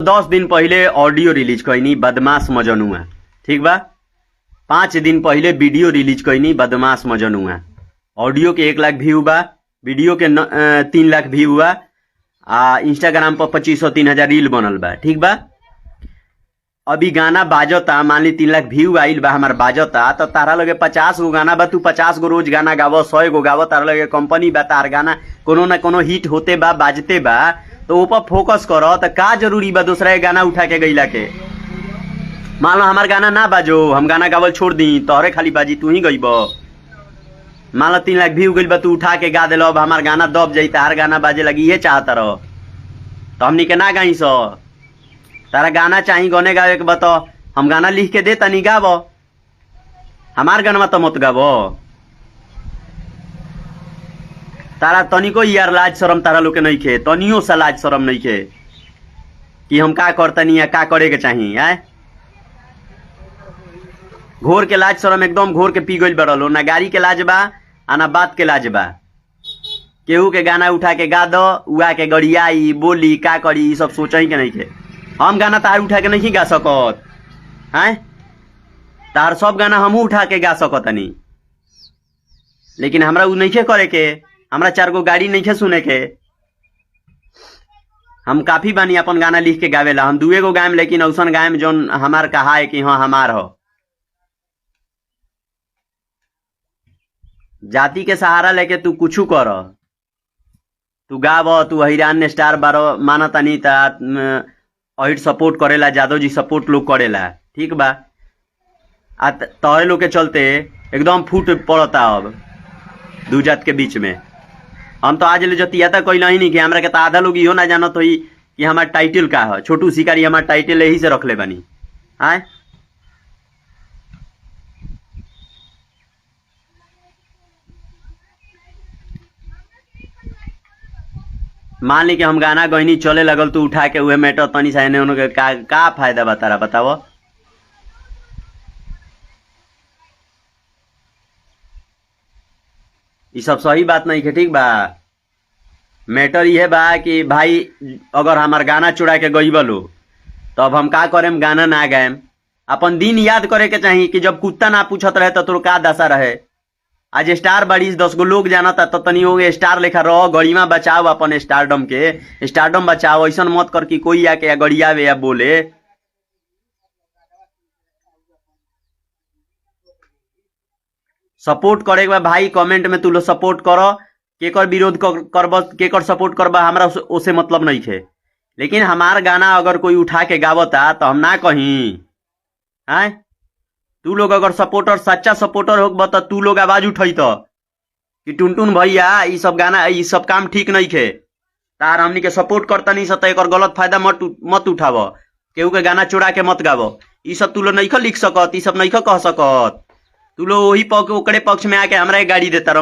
10 दिन पहिले audio release कैनी बदमाश मजनुआ, ठीक बा? 5 दिन पहिले वीडियो रिलीज कैनी बदमाश मजनुआ। ऑडियो के 1 लाख व्यू बा, वीडियो के 3 लाख व्यू बा आ इंस्टाग्राम पर 2500, 3000 रील बनल बा, ठीक बा? अभी गाना बाजता, मान ली 3 लाख व्यू आइल बा हमार, बाजता तो तारा लगे 50 गो गाना बा, तू 50 गो रोज गाना गाव, 100 गो गाव, तारा लगे कंपनी बा, तार गाना कोनो ना कोनो हिट होते बा, बाजते बा, तो ऊपर फोकस कर। त का जरूरी बा दूसरा के गाना उठा के गईला के? मान लो हमार गाना ना बाजो, हम गाना गावल छोड़ दी, तोहरे खाली बाजी, तू ही गईब। मान लो 3 लाख व्यू गइल बा, तू उठा के गा देलो, अब हमार गाना दब जाई, तार गाना बाजे लगी, इहे चाहता रहो तो हमनी के ना गाई सो। तारा गाना चाही, गाने गावे के बताओ, हम गाना लिख के दे तनी, गावो। हमार गाना तो मत गावो। तारा तनिको यार लाज शरम तारा लोग के नहीं खे, तनियो सा लाज शरम नहीं खे कि हम का करतनी या का करे के चाही। आय घोर के लाज शरम एकदम घोर के पी गइल बड़लो। ना गाड़ी के लाज बा आ ना बात के लाज बा। केहू के गाना उठा के गा दो, उआ के गड़ियाई बोली, का करी, ई सब सोचही के नहीं के। हम गाना तार उठा के नहीं गा सकत हैं? तार सब गाना हमहू उठा के गा सकतनी, लेकिन हमरा उ नइखे करे के। हमरा चार गो गाड़ी नइखे सुने के। हम काफी बानी अपन गाना लिख के गावेला। हम दुए गो गायम, लेकिन औसन गायम जौन हमार कहा है कि हाँ, हमार हो। जाति के सहारा लेके तू कुछ कर, तू गाव, तू अहिरान स्टार बारो, मानतानी त अहिर सपोर्ट करेला, जादव जी सपोर्ट लोग करेला, ठीक बा? आ तोहरे लोग के चलते एकदम फूट पड़ता अब दू जात के बीच में। हम तो आज ले जतिया तक कोई नहीं कि हमरा के तो आधा लोग इहो ना जानत होई कि हमार टाइटल का है। छोटू शिकारी हमार टाइटल यही से रखले बानी। आय मान ली कि हम गाना गईनी, चले लगल, तू उठा के उहे मैटर तनी सा एने ओने के, का का फायदा बा तारा, बतावो? ई सब सही बात नहीं है, ठीक बा? मैटर ये बा कि भाई, अगर हमार गाना चुरा के गई बलो तो अब हम का करेम? गाना ना गाएम? अपन दिन याद करे के चाही कि जब कुत्ता ना पूछत रहे तो तोर का दशा रहे। आज स्टार बाड़ीस, 10 गो लोग जानता, तो तनी हो स्टार लेखा रह, गरिमा बचाओ, अपन स्टारडम के स्टारडम बचाओ। ऐसन मत कर कि कोई आके या गड़ियावे या बोले। सपोर्ट करे के बा भाई, कमेंट में तू लोग सपोर्ट करो। केकर विरोध करब, केकर सपोर्ट करब, हमरा ओसे मतलब नहीं है, लेकिन हमार गाना अगर कोई उठा के गावता तो हम ना कहीं आय। तू लोग अगर सपोर्टर, सच्चा सपोर्टर हो त तू लोग आवाज उठई त कि टुनटुन भैया, ई सब गाना, ई सब काम ठीक नहीं खे, तार हमनी के सपोर्ट करता नहीं सत, एकर गलत फायदा मत मत उठाव, केहू के गाना चुरा के मत गाव। ई सब तू लोग नहीं लिख सकत, ई सब नहीं कह सकत। तू लोग वही पक्ष, ओकरे पक्ष में आके हमरा के गाड़ी देता रह।